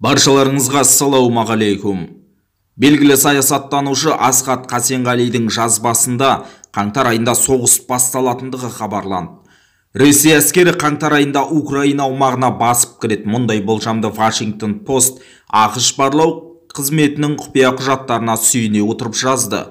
Баршаларыңызға ассалаумағалейкум. Белгілі саясаттанушы Асхат Қасенғалидің жазбасында қаңтар айында соғыс басталатындығы хабарланды. Ресей әскері қаңтар айында Украина аумағына басып кіреді. Мұндай болжамды Вашингтон Пост АҚШ барлау қызметінің құпия құжаттарына сүйене отырып жазды.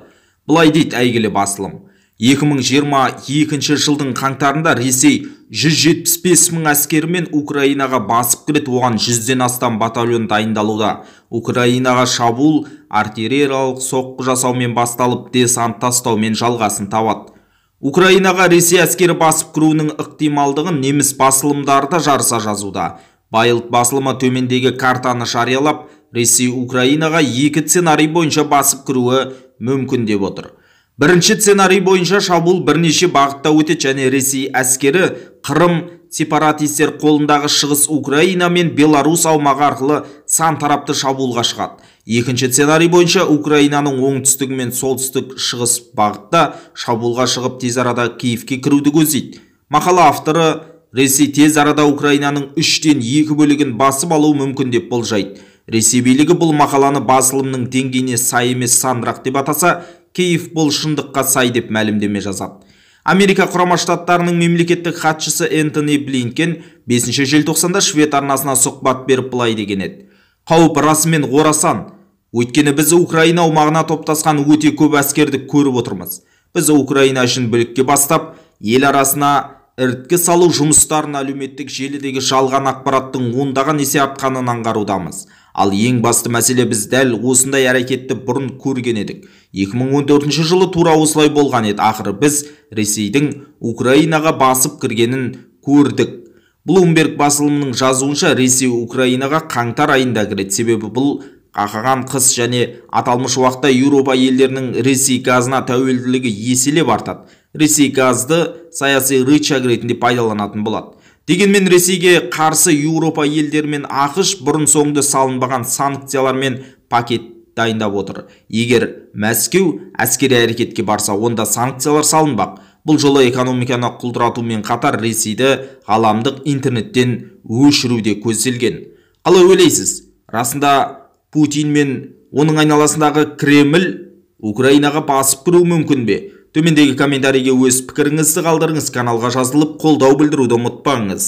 Былай дейді әйгілі басылым. 2022 жылдың қаңтарында Ресей 175 мың әскерімен Украинаға басып кіреді, оған 100-ден астам батальон дайындалуда. Украинаға шабуыл артиллериялық соққы жасаумен басталып, десант тастаумен жалғасын табады. Украинаға Ресей әскері басып кіруінің ықтималдығын неміс басылымдары да жарыса жазуда. Байлт басылымы төмендегі картаны жариялап, Ресей Украинаға екі сценарий бойынша басып кіруі мүмкін деп отыр. Бірінші сценарий бойынша шабуыл бірнеше бағытта өтеді және Ресей әскері Қырым сепаратистер қолындағы Шығыс Украина мен Беларусь аумағы арқылы сан тарапты шабуылға шығады. Екінші сценарий бойынша Украинаның оңтүстігі мен солтүстік шығыс бағытта шабуылға шығып тез арада Киевке кіруді көздейді. Мақала авторы Ресей тез арада Украинаның 2/3 бөлігін басып алуы мүмкін деп болжайды. Ресей билігі бұл мақаланы басылымның деңгейіне сай емес сандырақ деп атаса, Киев бұл шындыққа сай деп мәлімдеме жазады. Америка Құрама Штаттарының мемлекеттік хатшысы Энтони Блинкен 5 желтоқсанда швед арнасына сұхбат беріп былай деген еді. Қауіп расымен орасан. Өйткені біз Украина аумағына топтасқан өте көп әскерді көріп отырмыз. Біз Украина үшін бүлікке бастап, ел арасына іріткі салу жұмыстарын әлеуметтік желідегі жалған ақпараттың ондаған есе артқанын аңғарудамыз. Ал ең басты мәселе біз дәл осындай әрекетті бұрын көрген едік. 2014 жылы тура осылай болған еді. Ақыры біз Ресейдің Украинаға басып кіргенін көрдік. Блумберг басылымының жазуынша Ресей Украинаға қаңтар айында кіреді. Себебі бұл қақаған қыс және аталмыш уақытта Еуропа елдерінің Ресей газына тәуелділігі еселеп артады. Ресей газды саяси рычаг ретінде пайдаланатын болады. Дегенмен Ресейге қарсы Еуропа елдері мен АҚШ бұрын соңды салынбаған санкциялар мен пакет дайындап отыр. Егер Мәскеу әскери әрекетке барса, онда санкциялар салынбақ. Бұл жолы экономиканы құлдыратумен қатар Ресейді ғаламдық интернеттен өшіру де көзделген. Қалай ойлайсыз? Расында Путин мен оның айналасындағы Кремль Украинаға басып кіруі мүмкін бе? Төмендегі комментарийге өз пікіріңізді қалдырыңыз, каналға жазылып қолдау білдіруді ұмытпаңыз.